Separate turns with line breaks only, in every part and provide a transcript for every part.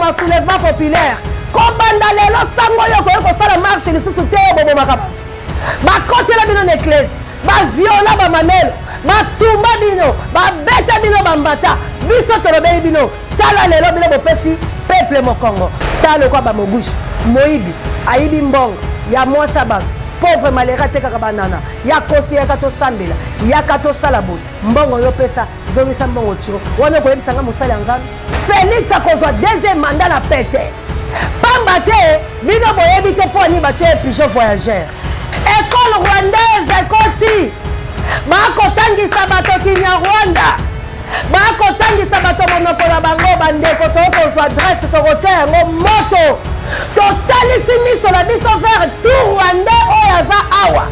tokoboma soulèvement populaire. Kobanda lelo sango oyo okoki kosala marche lisusu te, bobomaka bato, bakotela bino na eklesi, baviola bamamelo, batumba bino, babeta bino bambata. Biso tolobeli bino, tala lelo bino bopesi peuple mokongo. Tala lokwa bamogushi moyibi ayibi mbongo ya mwasi ya bato, pauvre malheureux atekaka banana ya kosi, yaka tosambela, yaka tosala boye, mbongo yo pesa, zongisa mbongo tio wana, okoyebisa nga mosali ya Nzambe. Félix akozwa deuxième mandat na pete, pamba te bino boyebi te mpo ani batie pigeon voyageur. École rwandaise ekoti, bakotangisa bato Kinyarwanda, bakotangisa bato monoko na bango. Bandeko, tokozwa adresse, tokotia yango moto, totalisi miso na biso vers tout Rwandais oyo aza awa.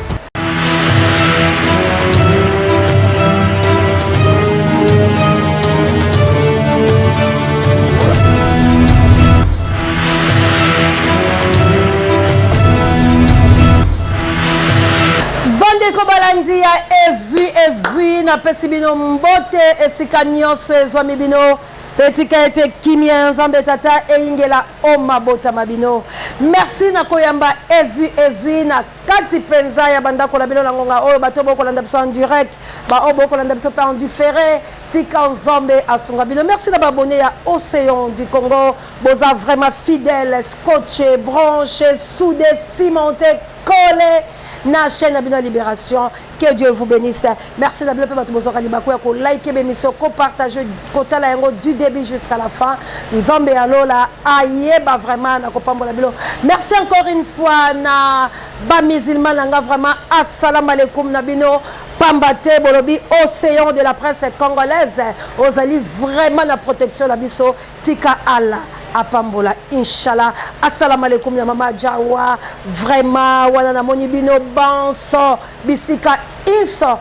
Bandeko balandi ya Ezwi Ezwi, napesi bino mbote esika nyonso ezwami bino, mpe tika ete kimia ya Nzambe Tata eyingela o mabota ma bino. Merci na koyamba Ezwi Ezwi na kati mpenza ya bandako na bino na ngonga oyo. Bato bokolanda biso en direct, baoyo bokolanda biso mpe en différé, tika Nzambe asunga bino. Merci na baabonnés ya Océan du Congo, boza vraiment fidèle, scotché, branché, soudé, cimenté, collé na chaîne na bino ya Libération. Que Dieu vous bénisse. Merci na bino mpe bato bozwaka libaku ya kolike bémission, kopartage, kotala yango du début jusqu'à la fin. Nzambe ya lola ayeba vraiment na kopambola bino. Merci encore une fois na bamusulman na nga, vraiment assalamu alaikum na bino, pamba te bolobi Océan de la presse congolaise ozali vraiment na protection na biso. Tika Allah apambola, inshallah. Assalamu alaikum ya mama Jawa, vraiment wana namoni bino banso bisika inso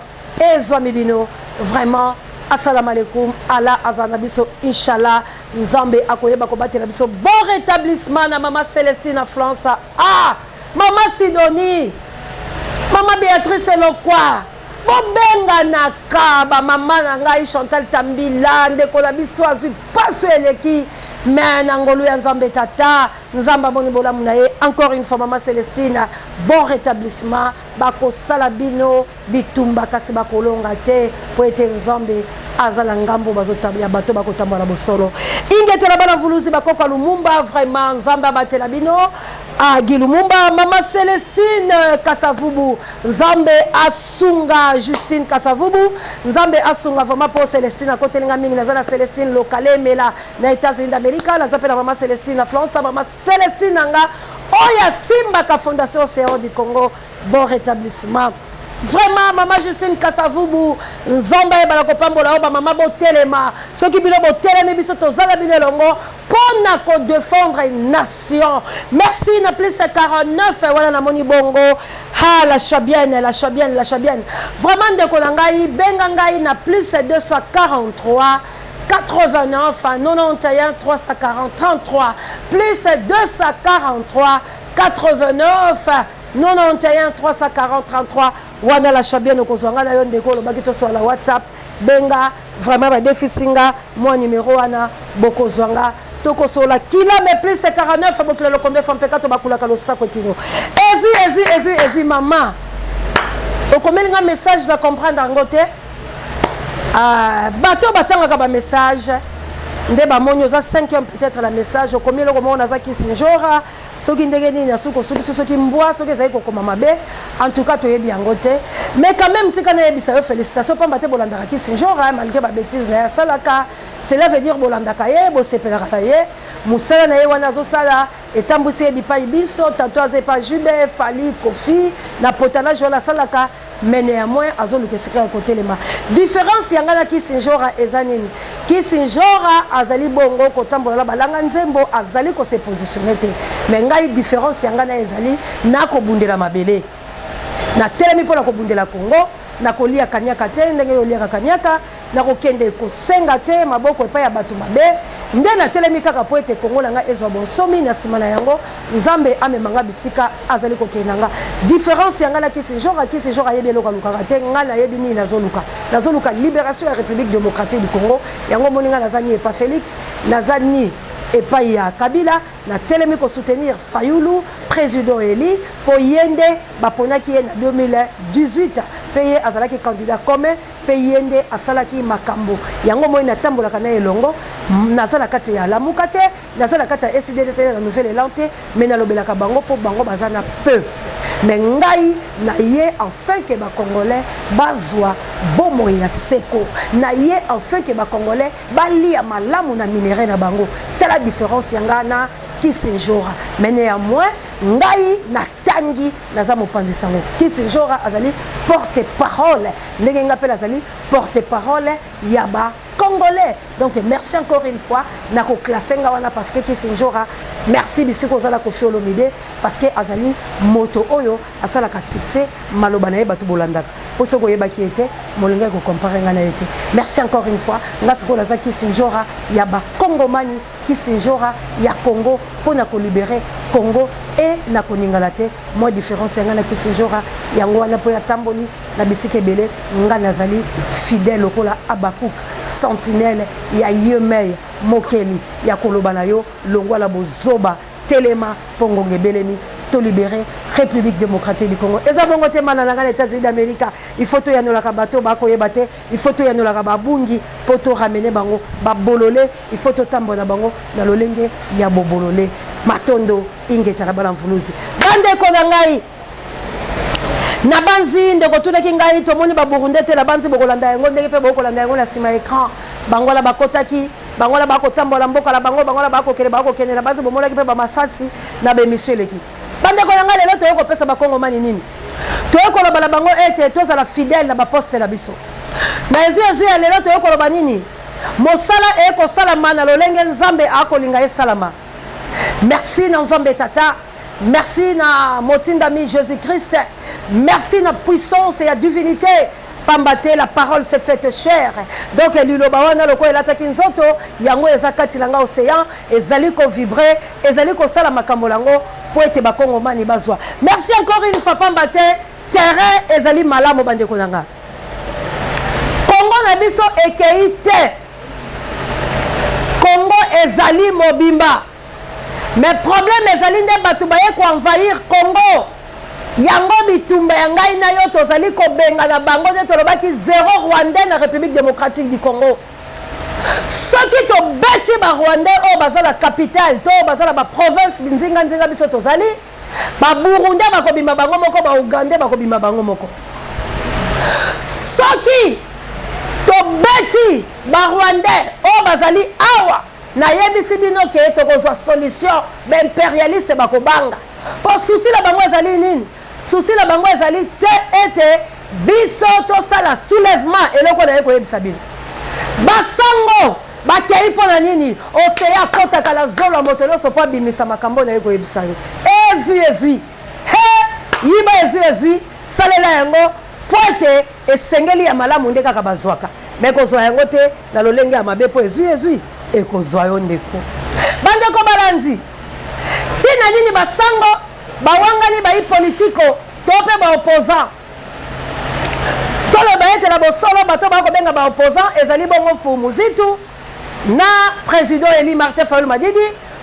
ezwami bino, vraiment assalamu alaikum. Allah azala na biso, inshallah. Nzambe akoyeba kobatela biso. Bon rétablissement na mama Célestine na France. Ah, mama Sidonie, mama Béatrice Elokwa, bobenganaka bamama na ngai. Chantal Tambila, ndeko na biso azwi mpaso eleki, me na ngolu ya Nzambe Tata, Nzambe amoni bolamu na ye. Encore une fois, mama Célestine, bon rétablissement. Bakosala bino bitumba kasi bakolonga te, mpo ete Nzambe aza na ngambo ya bato bakotambola bosolo. Ingetela bana Vuluzi, bakoko Lumumba, vraiment Nzambe abatela bino. Agi Lumumba, mama Célestine Kasavubu, Nzambe asunga. Justine Kasavubu, Nzambe asunga vraiment, mpo Célestine akotelinga mingi. Naza na Célestine Lokalemela na États-Unis d'Amérique, naza mpe na mama Célestine na France. Mama Célestine na nga oyo asimbaka Fondation Océan du Congo, bon rétablissement vraiment, mama Justine Kasavubu. Nzambe ayebana kopambola oyo. Bamama botelema, soki bino botelemi, biso tozala bino elongo mpo na kodefendre nation. Merci na plus 49 wana namoni bongo. Ha, la Chabienne, la Chabienne, la Chabienne, vraiment ndeko na ngai, benga ngai na plus 243 89 91 340 33, plus 243 89 91 340 33. Wana la Chabienne, okozwa ngai na yo. Ndeko olobaki toswala WhatsApp, benga vraiment, badefisi nga mwa numero wana, bokozwa nga, tokosola kila. Me plus 49 bokila lokondo efa mpeka to bakulaka losako ekino. Ezwi, ezwi, ezwi, ezwi. Mama okomeli nga message na comprendre yango te. Bato batangaka bamessage nde bamoni oza 5e peut-être na message okomi eloko moko. Naza Kisinjora soki ndenge nini, asuki kosuki soki mbwa soki ezali kokoma mabe, en tout cas toyebi yango te. Mais quand même, tika nayebisa yo félicitation, pamba te bolandaka Kisinjora malgré babêtises na ye asalaka. Cela veut dire bolandaka ye, bosepelaka na ye. Mosala na ye wana azosala etambwisi ye bipai biso. Tanto aza epa Jube, Fally, Kofi na potanage wana asalaka, mais néanmoins azoluka esika ya kotelema. Différence ya ngai na Kisinjora eza nini? Kisinjora azali bongo kotambola na balanga nzembo, azali kose positionner te. Mais ngai, différence ya ngai na ezali nakobundela mabele, natelemi mpo na kobundela Congo. Nakolia kaniaka te ndenge oyo oliaka kaniaka, nakokende kosenga te maboko epai ya bato mabe. Nde natelemi kaka mpo ete Kongo na ngai ezwa bonsomi. Na nsima na yango, Nzambe amema nga bisika azali kokende na nga. Différence ya ngai na Kisinjora, Kisinjora ayebi eloko alukaka te, ngai nayebi nini nazoluka. Nazoluka libération ya République démocratique du Congo. Yango omoni ngai naza ni epa Félix, naza ni epai ya Kabila, natelemi kosoutenir Fayulu, président élu, mpo ye nde baponaki ye na 2018 mpe ye azalaki candidat commun mpe ye nde asalaki makambo yango. Moi natambolaka na elongo, naza na kati ya Lamuka te, naza na kati ya ECiDé te, na Nouvel Élan te, mais nalobelaka bango mpo bango baza na peuple. Mais ngai na ye enfin ke Bacongolais bazwa bomoi ya seko, na ye enfin ke Bacongolais balia malamu na minerai na bango. Tala différence ya ngai na Kisinjora. Mais néanmoins, ngai natangi, naza mopanzi sango. Kisinjora azali porte parole, ndenge ngai mpe nazali porte parole ya ba Congolais. Donc merci encore une fois na koclasser nga wana, parce que Kisinjora, merci bisiko ozala Kofi Olomide, parce que azali moto oyo asalaka succès, maloba na ye bato bolandaka. Mpo soki oyebaki ye te, molingai kocomparer ngai na ye te. Merci encore une fois. Nga sikoyo naza Kisinjora ya Bakongomani, Kisinjora ya Congo, mpo na kolibérer Congo e na koningala te. Mwa différence ya ngai na Kisinjora yango wana, mpo ya tamboli na bisika ebele, ngai nazali fidèle lokola Abakuk, sentinelle ya yemei mokeli ya koloba na yo: longwala bozoba, telema, mpo ngonga ebelemi tolibérer République démocratique du Congo. Eza bongo te, mana na ngai na États-Unis d'Amérique. Il faut toyanolaka bato bakoyeba te, il faut toyanolaka babungi mpo toramener bango babolole, il faut totambola na bango na lolenge ya bobolole. Matondo, ingeta na bana mvuluzi. Bandeko na ngai, na banzi ndeko tunaki ngai, tomoni Baburundais te. Na banzi bokolanda yango ndenge mpe bokolanda yango na nsima ya écran. Bango wana bakotaki, bango wana bakotambola mboka na bango, bango wana bakokende, bakokende. Na banzi bomonaki mpe bamasasi na baémission eleki. Bandeko na ngai, lelo toyei kopesa Bakongomani nini? Toyei koloba na bango ete tozala fidèle na baposte na biso. Na ezwi ezwi ya lelo, toyei koloba nini? Mosala ekosalama na lolenge Nzambe akolinga esalama. Merci na Nzambe Tata, merci na motindami Jésus Christ, merci na puissance ya divinité, pamba te la parole s'est faite chair. Donc liloba wana lokola elataki nzoto, yango eza kati na nga océan, ezali kovibrer, ezali kosala makambo yango mpo ete Bakongomani bazwa. Merci encore une fois, pamba te terrain ezali malamu. Bandeko na nga, Kongo na biso ekei te, Kongo ezali mobimba, mais problème ezali nde bato baye koenvahir Congo. Yango bitumba ya ngai na yo, tozali kobenga na bango nde tolobaki zéro Rwandais na République démocratique du Congo. Soki tobeti Barwandais oyo baza na capitale to oyo baza na baprovince nzinga-nzinga biso tozali, Baburundais bakobima bango moko, Baugandais bakobima bango moko. Soki tobeti Barwandais oyo bazali awa, nayebisi bino ke tokozwa solution. Baimpérialiste bakobanga, mpo souci na bango ezali nini? Souci na bango ezali te ete biso tosala soulèvement. Eloko naye koyebisa bino, basango bakei mpo na nini? Oseya akɔtaka na zolo ya moto nyonso mpo abimisa makambo. Naye koyebisa yo, ezwi ezwi he, yiba, ezwi ezwi, salela yango mpo ete esengeli ya malamu nde kaka bazwaka, me kozwa yango te na lolenge ya mabe, mpo ezwi ezwi ekozwa yo. Ndeko, bandeko balandi, ntina nini basango bawangani bayi politiko to mpe baopposant? Toloba ete na bosolo, bato bakobenga baopposant ezali bongo Fu Muzitu na président élu Martin Fayulu Madidi,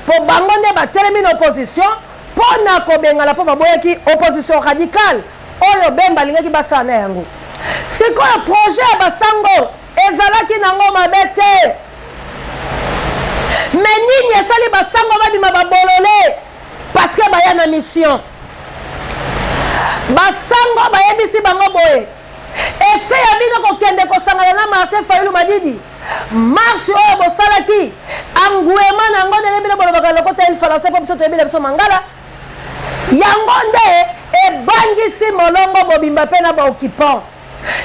mpo bango nde batelemi na opposition mpo na kobengana, mpo baboyaki opposition radicale oyo Bemba alingaki basala na yango. Sikoyo projet ya basango ezalaki nango mabe te, mais nini esali basango babima babolole? Parce que baya na mission. Basango bayebisi bango boye: effet ya bino kokende kosangana na Martin Fayulu Madidi, marche oyo bosalaki, engouement na yango, ndenge bino bolobaka lokota el français, mpo biso toyebi na biso mangala, yango nde ebangisi molongo mobimba mpe na baoccupant.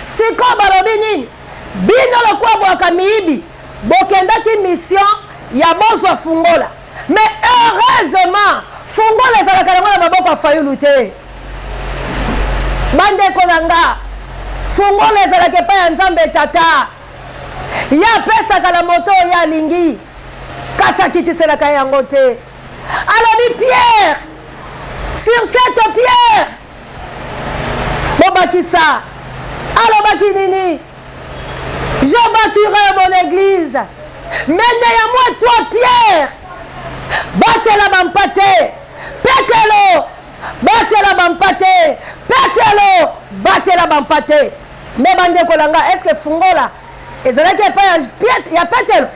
Sikoyo balobi nini? Bino lokola bwaka miyibi, bokendaki mission ya bozwa fungola, mais heureusement fungola ezalaka yango na maboko ya Fayulu te. Bandeko na nga, fungola ezalaka epai ya Nzambe Tata. Ye apesaka na moto oyo alingi, kasi akitiselaka yango te. Alobi: "Pierre, sur cette pierre." Bobakisa, alobaki nini? "Je bâtirai mon église." Mais néanmoins, toi Pierre, papa te. Mais bandeko na nga, est-ce que fungola ezalaki epai ya Petelo?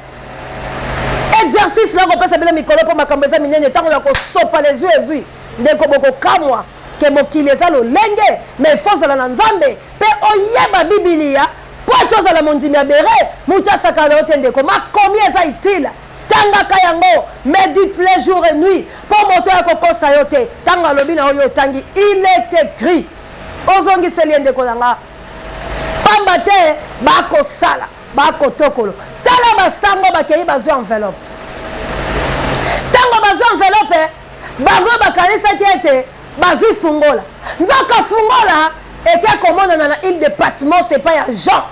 Exercice nakopesa bino mikolo mpo makambo eza minene. Ntango na kosopa lezwi ezwi, ndeko, bokokamwa ke mokili eza lolenge. Mais faut ozala na Nzambe mpe oyeba Bibilia mpo ete ozala mondimi ya bere. Moto asakana na yo te, ndeko. Makomi eza utile, tangaka yango, médite les jours et nuit, mpo moto ya kokosa yo te. Ntango alobi na oyo otangi, il est écrit, ozongiseli ye. Ndeko na nga, pamba te bakosala bakotokolo. Tala, basango bakei, bazwi enveloppe. Ntango bazwi enveloppe, bango bakanisaki ete bazwi fungola. Nzoka fungola eke komonana na île de Patmos epai ya Jean.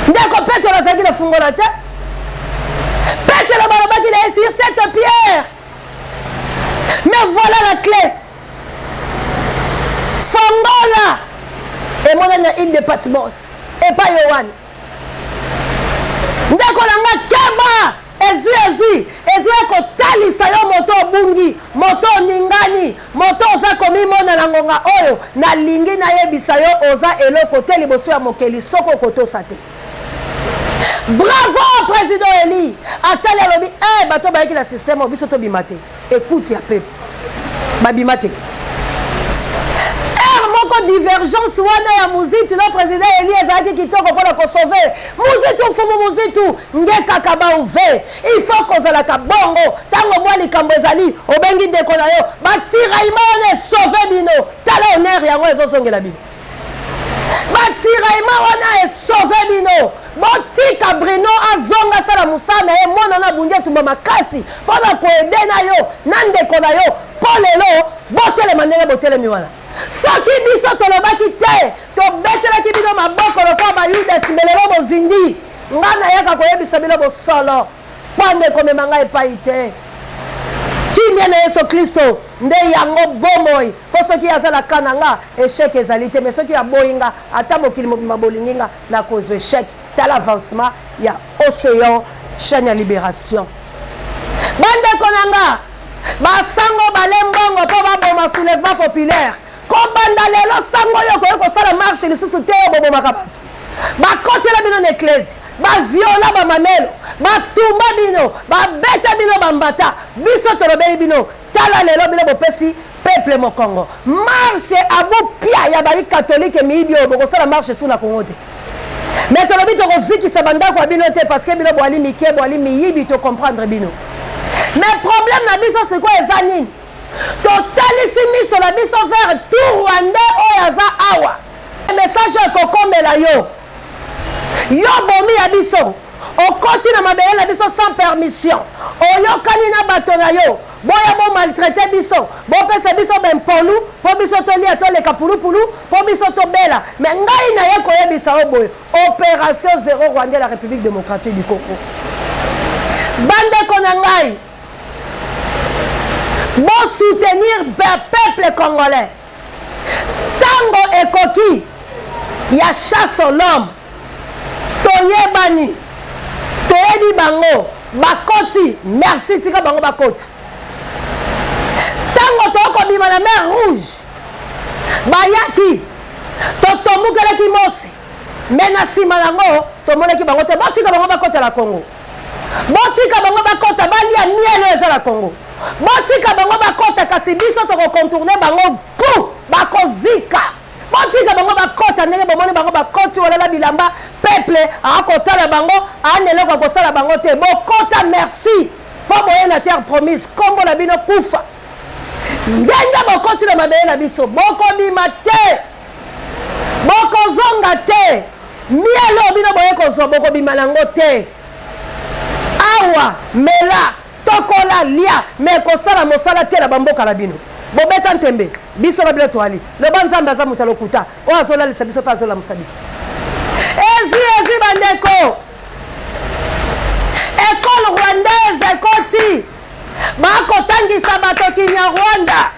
Ndeko, Petelo azalaki na fungola te. Petelo balobaki na ye: "Sur cette pierre", mais voilà la clé. Fongola emonani na île de Patmos epai Yohane. Ndeko na nga, keba. Ezwi, ezwi, ezwi ekotalisa yo moto obungi, moto oningani, moto oza komimona na ngonga oyo. Nalingi nayebisa yo, oza eloko te liboso ya mokeli soki okotosa te. Bravo, président élu. Atali, alobi: e bato bayaki na système oyo, biso tobima te. Écoute ya peuple, babima te. Ere moko divergence wana ya Muzitu na président élu ezalaki kitoko mpona kosauver Muzitu. Mfumu Muzitu nge kaka bauve. Il faut kozalaka bongo. Ntango mwa likambo ezali, obengi ndeko na yo. Batiraillement wana esauver bino. Tala honneur yango ezozongela bino. Batiraillement wana esauver bino. Botika Bruno azonga, asala mosala na ye. Mwana na abundi etumba makasi mpona koaider na yo na ndeko na yo, mpo lelo botelema ndenge botelemi wana. Soki biso tolobaki te, tobetelaki bino maboko lokola Bayuda, nsima lelo bozindi. Ngai nayaka koyebisa bino bosolo mpo ekomema ngai epai te. Kimia na Yesu Kristo nde yango bomoi, mpo soki azalaka na nga, échec ezali te. Mais soki aboyi nga, ata mokili mobima bolingi nga, nakozwa échec. Tala avancement ya Océan, chaîne ya libération. Bandeko na nga, basango bale mbongo mpo baboma soulèvement populaire. Kobanda lelo, sango oyo okoki kosala marche lisusu te. Oyo bobomaka bato, bakotela bino na eklese, baviola bamamelo, batumba bino, babeta bino bambata. Biso tolobeli bino. Tala lelo bino bopesi peuple mokongo. Marche abupia ya bayi catholique, miyibi oyo, bokosala marche su na Kongo te. Mais tolobi tokozikisa bandako ya bino te, parce que bino bwali mike, bwali miyibi, tocomprendre bino. Mais problème na biso sikoyo eza nini? Totalisi miso na biso vers tout Rwandais oyo aza awa. Message ekokomela yo: yo bomi ya biso, okoti na mabele na biso sans permission, oyokani na bato na yo, boya bomaltraiter biso, bopesa biso bempolu mpo biso tolia, toleka pulupulu mpo biso tobela. Mais ngai naye koyebisa yo boye: opération zéro Rwandais, la République démocratique du Congo. Bandeko na ngai, bosoutenir peuple congolais. Ntango ekoki ya chasse l'homme. Toyebani, toyebi bango, bakoti. Merci, tika bango bakota. Ntango tokobima na mer Rouge, bayaki, totombukelaki Mose, mais na nsima yango tomonaki bango te. Botika bango bakota na Congo, botika bango bakota, balia miel oyo eza na Congo. Botika bango bakota, kasi biso tokocontourner bango pu bakozika. Botika bango bakota. Ndenge bomoni bango bakoti, walala bilamba, peuple akotala bango, ana eloko ya kosala bango te. Bokota, merci, mpo boye na terre promise. Nkombo na bino kufa. Ndenge bokoti na mabele na biso, bokobima te, bokozonga te. Miel oyo bino boye kozwa, bokobima nango te. Awa mela, tokola, lia, mais kosala mosala te na bamboka na bino. Bobeta ntembe, biso na bino toali. Loba Nzambe aza moto alokuta oyo azolalisa biso mpe azolamusa biso. Ezwi, ezwi, bandeko. École rwandaise ekoti, bakotangisa bato Kinyarwanda,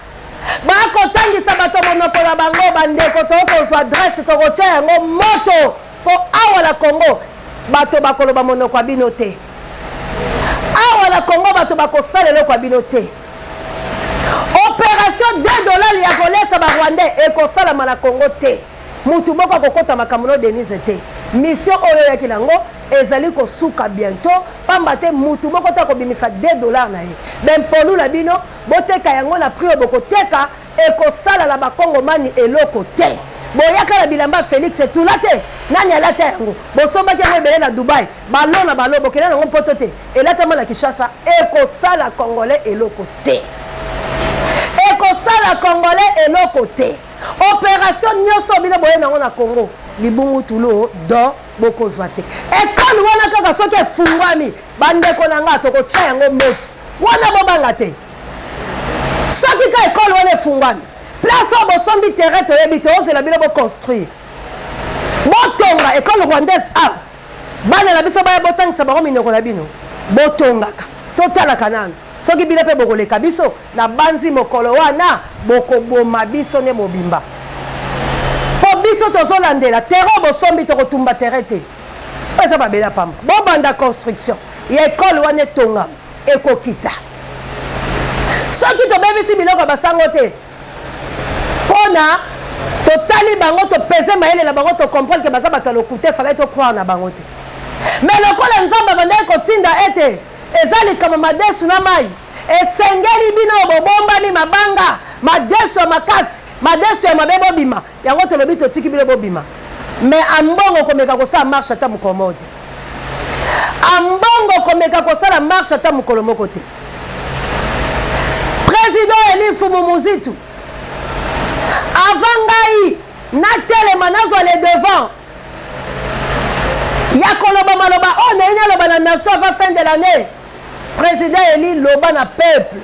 bakotangisa bato monoko na bango. Bandeko, tokozwa adresse, tokotia yango moto, mpo awa na Congo bato bakoloba monoko ya bino te. Awa na Congo bato bakosala eloko ya bino te. Opération 2 dollar ya kolesa Barwandais ekosalama na Congo te. Mutu moko akokota makambo no Denise te. Mission oyo oyaki na yango ezali kosuka bientot, pamba te mutu moko te akobimisa 2 $ na ye. Bempolu na bino, boteka yango na prix oyo bokoteka, ekosala na bakongomani eloko te. Boyaka na bilamba Felix etula te, nani alata yango? Bosombaki yango ebele na Dubai, balo na balo, bokenda nango mpoto te, elatama na Kinshasa, ekosala Congolais eloko te. Ekosala Congolais eloko te. Opération nyonso bino boye nango na Congo, libungu tulo do bokozwa te. Ekole wana kaka soki efungwami, bandeko na nga, tokotya yango moto wana, bobanga te. Soki ka ekole wana efungwami, place oyo bosombi terrain toyebi te, ozela bino boconstruire, botonga ekole rwandaise awa, bana na biso baya, botangisa bango minoko na bino, botongaka, totalaka nanu soki bino mpe bokoleka biso. Na banzi mokolo wana bokoboma biso nde mobimba, mpo biso tozolandela terrain bosombi, tokotumba terrain te, oyo eza babela pamba. Bobanda construction ya ekole wana, etongama, ekokita. Soki tobebisi biloko ya basango te, mpona totali bango, topese mayele na bango, tocomprendre ke baza bato ya lokuta, efalaki tocroire na bango te. Mais lokola Nzambe abandaki kotinda ete eza likambo madesu na mai, esengeli bino bobombami mabanga, madesu ya makasi, madesu ya mabe, bobima yango. Tolobi totiki bino bobima, mais Ambongo komeka kosala marche ata mokolo moko te. Ambongo komeka kosala marche ata mokolo moko te. Président élu Fumu Muzitu, avant ngai natelema, nazwa le devant ya koloba maloba oyo nayi naloba na nation avant fin de l'année, président élu, loba na peuple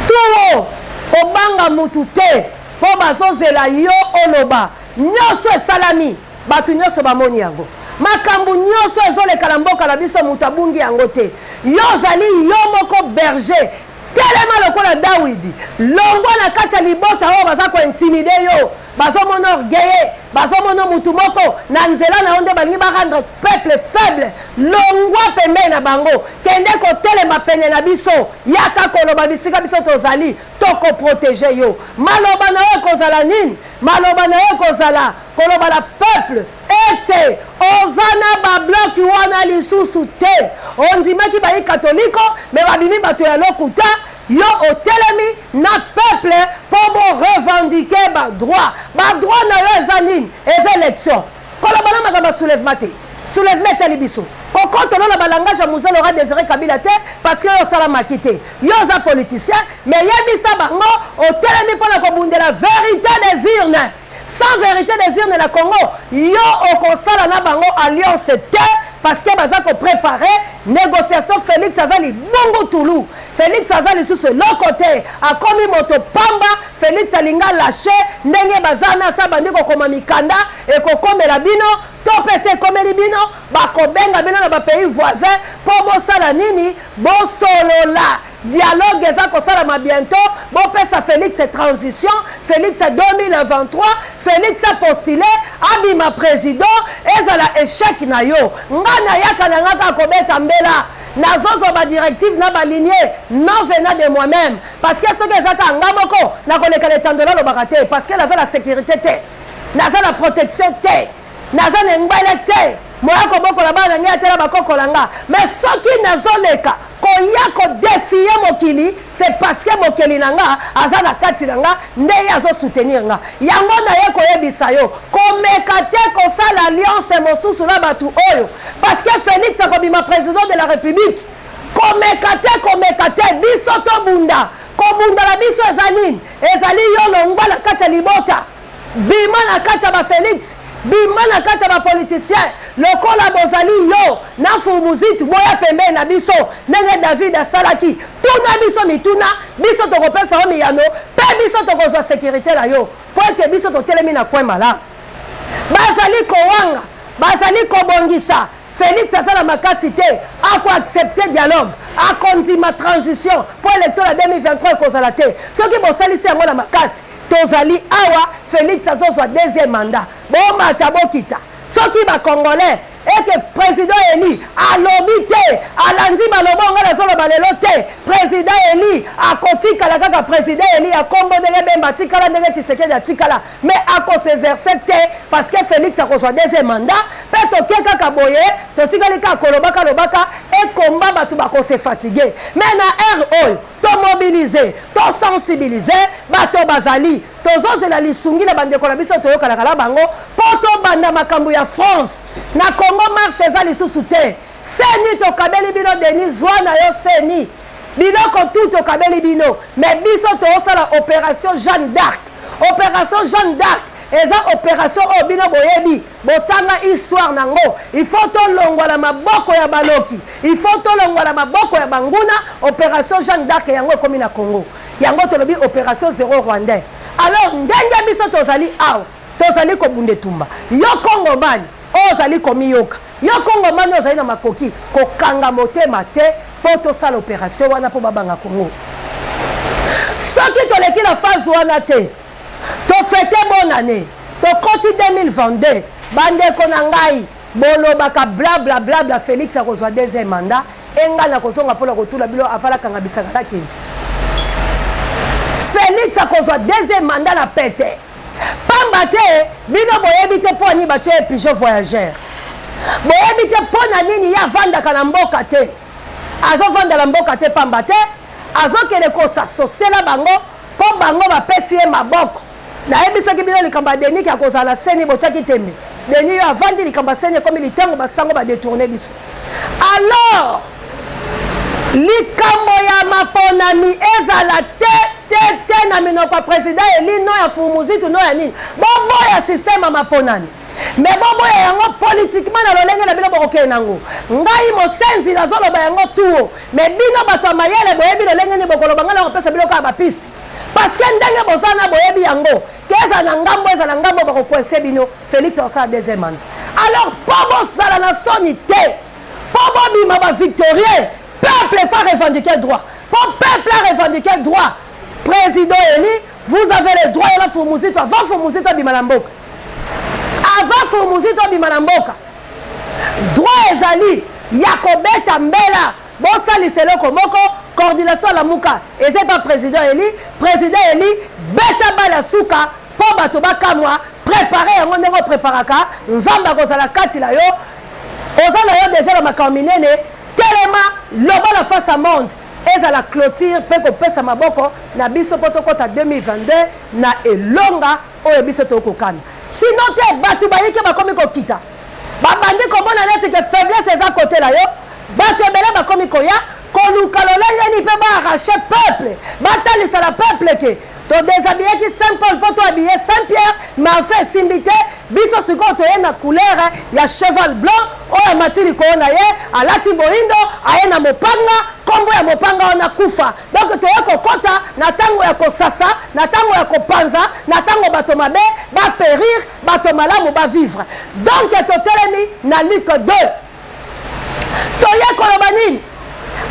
tuo, kobanga mutu te, mpo bazozela yo oloba. Nyonso esalami, bato nyonso bamoni yango. Makambo nyonso ezoleka na mboka na biso, moto abungi yango te. Yo ozali yo moko berger, telema lokola Dawidi, longwa na kati ya libota oyo baza kointimider yo, bazomona orgueil, bazomona mutu moko na nzela na yo nde balingi barendre peuple faible. Longwa pembeni na bango, kende kotelema pene na biso, yaka koloba bisika biso tozali, tokoprotéger yo. Maloba na yo ekozala nini? Maloba na yo ekozala koloba na peuple ete oza na bablocs wana lisusu te. Ondimaki bayi katoliko, mais babimi bato ya lokuta. Yo otelemi na peuple mpo borevendiquer badroits. Badroits na yo eza nini? Eza élection. Koloba na makambo ya soulèvement te, soulèvement etali biso. Kokotolo na balangage ya Mzee Laurent Désiré Kabila te, parce que yo osalamaki te, yo oza politicien. Mais yebisa bango otelemi mpona kobundela vérité des urnes. Sans vérité des urnes na Congo, yo okosala na bango alliance te, parce que baza kopréparer négociation. Félix aza libongo tulu, Félix aza lisusu eloko te, akomi moto pamba. Félix alinga lâche ndenge baza na sa bandi kokoma mikanda, ekokomela bino to mpe se ekomeli bino, bakobenga bino na bapays voisin mpo bosala nini? Bosolola. Dialogue eza kosalama bientôt. Bopesa Félix transition. Félix 2023, Félix apostule, abima président, ezala échec na yo. Nga nayaka na nga kaka kobeta mbela, nazozwa badirective na baligne non venant de moi-même, parce que soki eza kaka nga moko, nakoleka letando, alobaka te, parce que naza na sécurité te, naza na protection te, naza na engbele te, moya kobokola bana na ngai atela bakokola nga. Mais soki nazoleka koya kodéfier mokili, c'est parce que mokeli na nga aza na kati na nga, nde ye azosoutenir nga. Yango naye koyebisa yo, komeka te kosala alliance mosusu na bato oyo, parce que Félix akobima président de la République. Komeka te, komeka te. Biso tobunda. Kobunda na biso eza nini? Ezali yo longwa na kati ya libota, bima na kati ya bafélix, bima na kati ya bapoliticien lokola bozali yo na Fumuzitu, boya pembeni na biso ndenge David asalaki. Tuna biso mituna, biso tokopesa yo miyano, mpe biso tokozwa sécurité na yo, mpo ete biso totelemi na coin malamu. Bazali kowanga, bazali kobongisa. Félix asala makasi te, akoaccepter dialogue, akondima transition, mpo élection na 2023 ekozala te. Soki bosalisi yango na makasi, tozali awa, Félix azozwa deuxième mandat. Bomata, bokita, soki bacongolais eke président élu alobi te, alandi maloba nga. Bazoloba lelo te, président élu akotikala kaka président élu ya kombo, ndenge Bemba atikala, ndenge Tshisekedi atikala, mais akos'exercer te parce que Félix akozwa deuxième mandat. Mpe toke kaka boye, totikali kaka kolobaka lobaka ekomba, bato bakose fatiguer. Mais na heure oyo, tomobiliser, tosensibiliser bato bazali, tozozela lisungi na bandeko na biso toyokanaka na bango mpo tobanda makambo ya France. Na Congo, marche eza lisusu te. CENI, tokabeli bino. Denis, zwa na yo CENI, biloko tu tokabeli bino. Mais biso tozosala opération Jeanne d'Arc. Opération Jeanne d'Arc eza opération oyo bino boyebi, botanga histoire nango. Il faut tolongwa na maboko ya baloki, il faut tolongwa na maboko ya banguna. Opération Jeanne d'Arc yango ekomi na Congo, yango tolobi opération zéro rwandais. Alors ndenge biso tozali awa, tozali kobunda etumba. Yo Kongomani oyo ozali komiyoka, yo Kongomani oyo ozali na makoki, kokanga motema te mpo tosala opération wana mpo babanga Kongo. Soki toleki na phase wana te, tofêter bonne année, tokoti 2022, bandeko na ngai, bolobaka blabla blabla, Félix akozwa deuxième mandat. Engai na kozonga mpona kotula bilo afalakanga bisaka nakende. Félix akozwa deuxième mandat na pete, pamba te bino boyebi te mpo ani batie ye pigeon voyageur. Boyebi te mpo na nini ye avandaka na mboka te. Azovanda na mboka te pamba te azokende kosasosela bango mpo bango bapesi ye maboko. Nayebisaki bino likambo ya Deniki akozala CENI, botiaki tembe. Deni yo avandi, likambo ya CENI ekomi litango, basango badétourner biso. Alors likambo ya maponami ezala te te te na minoko ya président élu no ya Fumuzitu no ya nini. Boboya système ya maponami, mais boboya yango politiquement na lolenge na bino bokokende nango. Ngai mosenzi nazoloba yango tuo, mais bino bato ya mayele boyebi lolenge nini bokoloba. Ngai na kopesa bino kaka bapistes, parce que ndenge boza na boyebi yango ke ezala na ngambo, ezala na ngambo, bakocoincer bino. Félix akosala deuxième mandat. Alors mpo bosala na soni te, mpo bobima bavictorieux, peuple faut revendiquer droit. Mpo peuple a revendiquer droit, président élu, vous avez le droit. Yona Fumuzitu, avant Fumuzitu abima na mboka, avant Fumuzitu abima na mboka, droit ezali ya kobeta mbela. Bosalisa eloko moko, coordination ya Lamuka eza epa président élu. Président élu, beta bala suka mpo bato bakamwa. Prépare yango ndenge opreparaka, Nzambe akozala kati na yo. Oza na yo déjà na makambo minene. Telema, loba na face à monde, ezala clôture mpe kopesa maboko na biso mpo tokɔta 2022 na elonga oyo biso tokokana. Sinon te, bato bayiki bakomi kokita, babandi komona neti ke faiblesse eza kote na yo. Bato ebele bakomi koya koluka lolenge nini mpe baarracher peuple, batalisa na peuple ke todéshabillaki Saint Paul mpo tohabiller Saint Pierre. Mais enfin esimbi te. Biso sikoyo toye na couleur ya cheval blanc oyo amati likolo na ye, alati boyindo, aye na mopanga, nkombo ya mopanga wana kufa. Donc toye kokɔta na ntango ya kosasa, na ntango ya kopanza, na ntango bato mabe bapérir, bato malamu bavivre. Donc totelemi na Luc 2, toye koloba nini?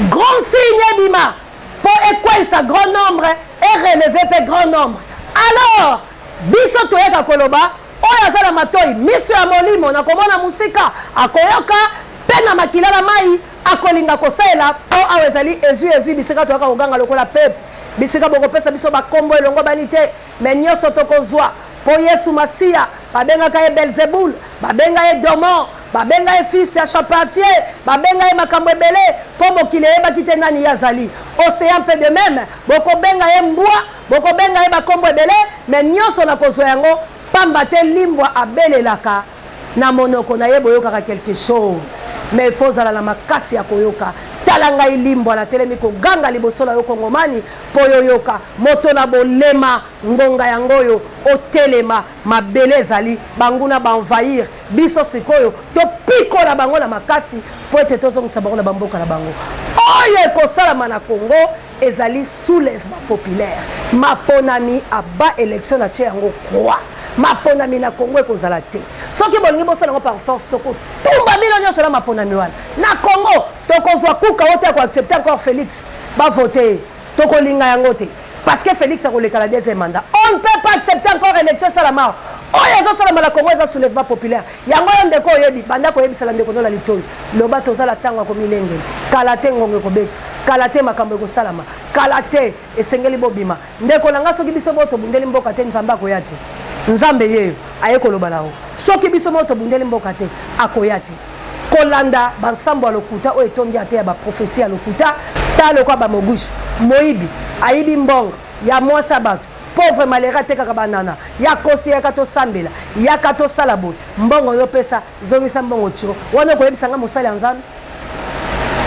Grand signe ebima mpo ekweyisa grand nombre, erelever mpe grand nombre. Alors biso toyeka koloba, oyo aza na matoi miso ya molimo na komona mosika akoyoka, mpe na makila na mai akolinga kosalela. Mpo awa ezali ezwi ezwi bisika toyaka koganga lokola pepe, bisika bokopesa biso bakombo elongo bani te, mais nyonso tokozwa mpo Yesu Masiya babengaka ye Belzebul, babenga ye démon, babenga ye fils ya charpentier, babenga ye makambo ebele mpo mokili eyebaki te nani ye azali. Océan mpe de même, bokobenga ye mbwa, bokobenga ye bakombo ebele, mais nyonso nakozwa yango pamba te. Limbwa abelelaka na monoko na ye, boyokaka quelque chose, mais faut ozala na makasi ya koyoka. Tala ngai limbwa natelemi koganga liboso na yo Kongomani mpo yoyoka moto na bolema. Ngonga yango oyo otelema, mabele ezali banguna baenvahir biso. Sikoyo topikola bango na makasi mpo ete tozongisa bango na bamboka na bango. Oyo ekosalama na Congo ezali soulèvement populaire. Maponami aba élection na tie yango croix. Maponami na Congo ekozala te. Soki bolingi bosala yango par force, tokotumba bino nyonso na maponami wana. Na Congo tokozwa kuka oyo te ya koaccepter encore Félix bavote ye, tokolinga yango te, parce que Félix akoleka la deuxième mandat. On ne peut pas accepter encore élection esalama. Oyo ezosalama na Congo eza soulèvement populaire. Yango oyo ndeko oyebi, banda koyebisala ndeko no na litoi, loba tozala ntango ya komilengela. Kala te ngongo ekobeta. Kala te makambo ekosalama, kala te esengeli bobima. Ndeko na nga, soki biso moko tobundeli mboka te, Nzambe akoya te. Nzambe yeyo aye koloba na yo, soki biso moko tobundeli mboka te, akoya te. Kolanda bansambo ya lokuta oyo etondi ate ya baprofesi ya lokuta, ta lokwa bamogushi moyibi ayibi mbongo ya mwasi ya bato, pauvre malheureux atekaka banana ya kosi, yaka tosambela, yaka tosala boye, mbongo yo pesa, zongisa mbongo tio wana. Okoyebisa nga mosali ya Nzambe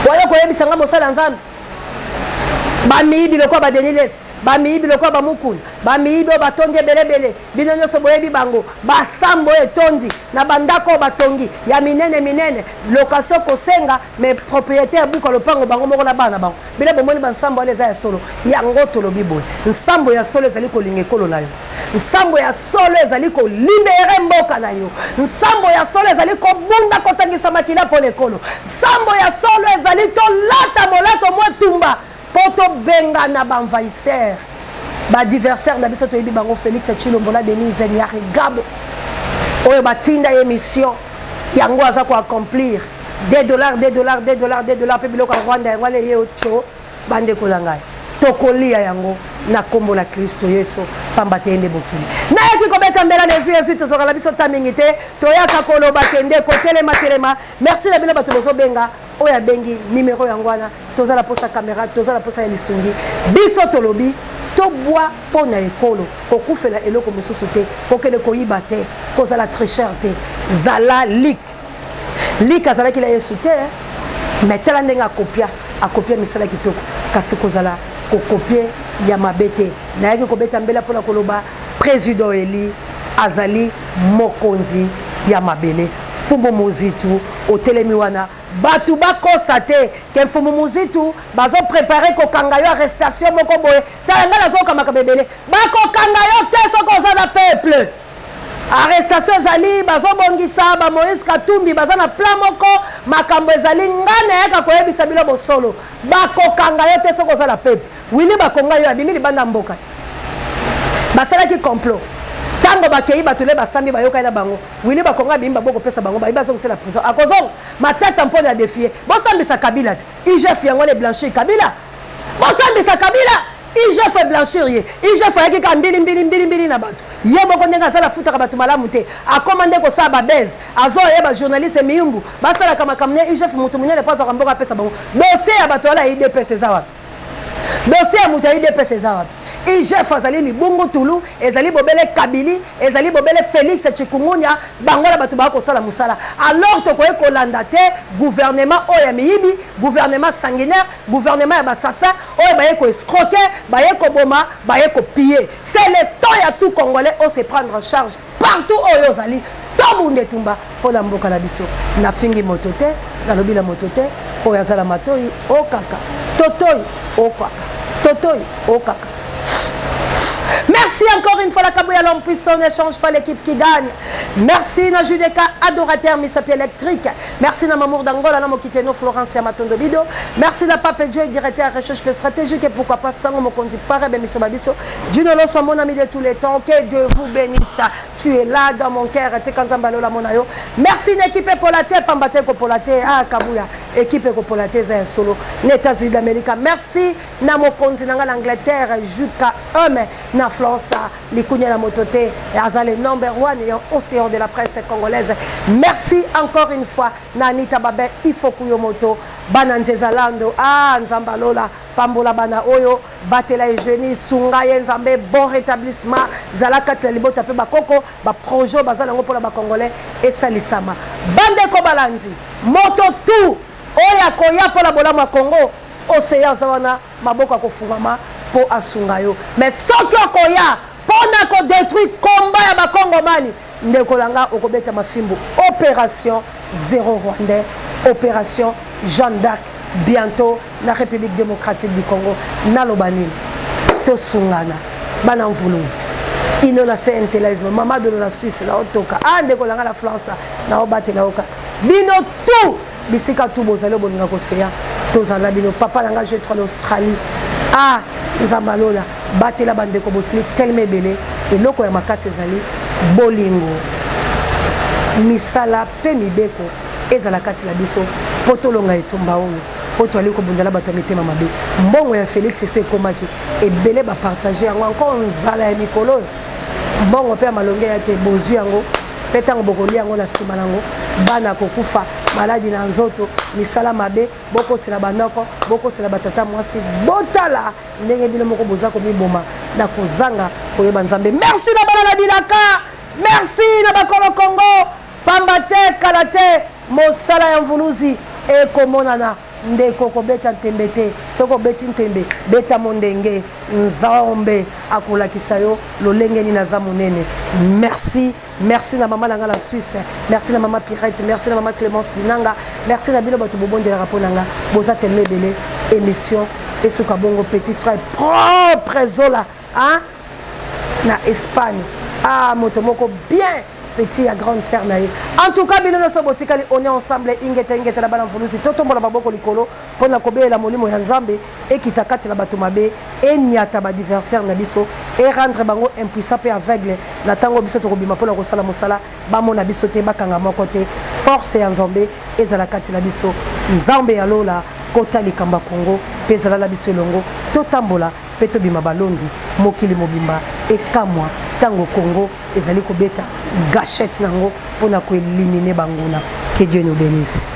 wana? Okoyebisa nga mosali ya Nzambe? Bamiyibi lokola baDenis Lessie, bamiyibi lokola bamukuna, bamiyibi oyo batondi ebelebele, bino nyonso boyebi bango. Basambo oyo etondi na bandako oyo batongi ya minene minene, location kosenga, mais propriétaire buka lopango bango moko na bana na bango. Bino bomoni bansambo wana eza ya solo? Yango tolobi boye, nsambo ya solo ezali kolinga ekolo na yo, nsambo ya solo ezali kolibérer mboka na yo, nsambo ya solo ezali kobunda, kotangisa makila mpo na ekolo, nsambo ya solo ezali tolata molato mwa etumba mpo tobengana baenvahisseur, baadversaire na biso. Toyebi bango, Félix Tshilombo na Denise Nyarugabo oyo batinda ye mission. Yango aza koaccomplir 2 dollars, 2 dollars, 2 dollars, 2 dollars mpe biloko ya Rwanda. Yango wana eye otio. Bandeko na ngai, tokolia yango na nkombo na Kristo Yesu, pamba te ye nde mokili. Nayaki kobeta mbela na ezwi ezwi. Tozokala biso ta mingi te, toyaka koloba kende kotelema telema. Merci na bino bato bozobenga. Oyo abengi nimero yango wana, toza na posa caméra, toza na posa ya lisungi. Biso tolobi tobwa mpo na ekolo, kokufela eloko mosusu te, kokende koyiba te, kozala tricheur te. Zala lik lik azalaki na Yesu te, mais tala ndenge akopia, akopia misala kitoko, kasi kozala kocopier ya mabe te. Nayaki kobeta mbela mpona koloba président élu azali mokonzi ya mabele, Mfumu Muzitu otelemi wana. Bato bakosa te ke Mfumu Muzitu bazopréparer kokanga yo, arrestation moko boye. Tala ngai, nazokamaka bebele, bakokanga yo te soki oza na peuple. Arrestation ezali bazobongisa baMoïse Katumbi, baza na plan moko, makambo ezali. Ngai nayaka koyebisa bino bosolo, bakokanga yo te soki oza na peuple. Wili bakonga yo, abimi libanda mboka te. Basalaki complot, ntango bakei bato le basambi, bayokani na bango. Wili bakonga abimi, babokopesa bango, bayi bazongisela prison, akozonga. Matata mpona ya défier, bosambisa Kabila te. IGF yango wana eblanchir Kabila, bosambisa Kabila. IGF eblanchir ye. IGF ayaki kaka mbili mbili mbili mbili na bato. Ye moko ndenge azala, afutaka bato malamu te, akóma nde kosala babese, azoyeba journaliste miyumbu basalaka makambo ne. IGF moto monene mpo azwaka mboka, apesa bango dossier ya bato wana ya UDPS eza wapi? Dossier ya moto ya UDPS eza wapi? IGF azali libungu tulu, ezali bobele Kabili, ezali bobele Félix Chikungunya, bango na bato baya kosala mosala. Alors tokoki kolanda te gouvernement oyo ya miyibi, gouvernement sanguinaire, gouvernement ya basasa oyo baye koescroquer, baye koboma, baye kopiller. C'est le temps ya tout Congolais o se prendre en charge partout oyo ozali. Tobunda etumba mpo na mboka na biso. Nafingi moto te, nalobi na moto te. Oyo azala matoi okaka totoi okaka totoi okaka. Merci encore une fois, la Kabouya, l'homme puissant ne change pas, l'équipe qui gagne. Merci na Judeka, adorateur Misapi électrique. Merci na Mamour d'Angola, na Mokiteno Florence Matondo Bido. Merci na Pape Joy, directeur recherche stratégique et pourquoi pas Sango Mokonzi Parebe Miso Babiso. Dino Loso, mon ami de tous les temps. Que Dieu vous bénisse. Tu es là dans mon cœur. Te kanzamba lola monayo. Merci na équipe pour la tête, Pambate pour la tête. Ah Kabouya, équipe pour la tête, solo. Les États-Unis d'Amérique. Merci na mokonzi na nga na Angleterre, Juka Homme na France, likunya na moto te, aza le number one ya océan de la presse congolaise. Merci encore une fois na Anita Babin Ifoku, yo moto bana Nzezalando. Ah Nzambe alola, pambola bana oyo, batela Eugénie, sunga ye Nzambe, bon rétablissement, zala kati na libota mpe bakoko baprojet oyo baza nango mpona bacongolais esalisama. Bandeko balandi, moto tu oyo akoya mpona bolamu ya Congo, oseya aza wana, maboko akofungama mpo asunga yo. Mais soki okoya mpona kodétruire komba ya bakongomani, ndeko na nga, okobeta mafimbu. Opération zéro Rwandais, opération Jeanne d'Arc, bientôt na République démocratique du Congo. Naloba nini? Tosungana, bana mvuluzi ino na CNT Live, mama Dolo na Suisse, na otoka. Ah ndeko na nga na France, na obatela yo kaka. Bino tout, bisika tu bozali, bolinga koseya, tozala na bino. Papa na nga G3 na Australie, ah Nzambe alola, batela bandeko bosili telema ebele. Eloko ya makasi ezali bolingo, misala mpe mibeko ezala kati na biso mpo tolonga etumba oyo. Mpo toali kobundela bato ya mitema mabe. Mbongo ya Felix esi ekomaki ebele, bapartage yango encore. Nzala ya mikolo oyo, mbongo mpe ya malonge ya te, bozwi yango mpe ntango bokolia yango, na nsima nango bana kokufa, maladi na nzoto, misala mabe, bokosela banoko, bokosela batata mwasi. Botala ndenge bino moko boza komiboma na kozanga koyeba Nzambe. Merci na bana na bilaka, merci na bakolo Kongo, pamba te kala te mosala ya mvuluzi ekomonana. Ndeko, kobeta ntembe te. Soki obeti ntembe, beta mondenge. Nzambe akolakisa yo lolenge nini aza monene. Merci, merci na mama na nga na Suisse, merci na mama Pirette, merci na mama Clémence Dinanga, merci na bino bato bobondelaka mpo na nga, boza tellement ebele. Émission esuka bongo. Petit frère propre Zola, hein? Na Espagne, ah, moto moko bien, petit ya grande sœur na ye. En tout cas, bino nyonso botikali, on est ensemble. Ingeta, ingeta na bana mvuluzi. Totombola maboko likolo mpona kobelela molimo ya Nzambe ekita kati na bato mabe, eniata baadversaire na biso, erendre bango impuissant mpe aveugle. Na ntango biso tokobima mpona kosala mosala, bamona biso te, bakanga moko te. Force ya Nzambe ezala kati na biso. Nzambe ya lola, kota likambo ya Kongo mpe ezala na biso elongo. Totambola mpe tobima balongi. Mokili mobimba ekamwa ntango Kongo ezali kobeta gâchette nango mpona koéliminer banguna. Que Dieu nous bénisse.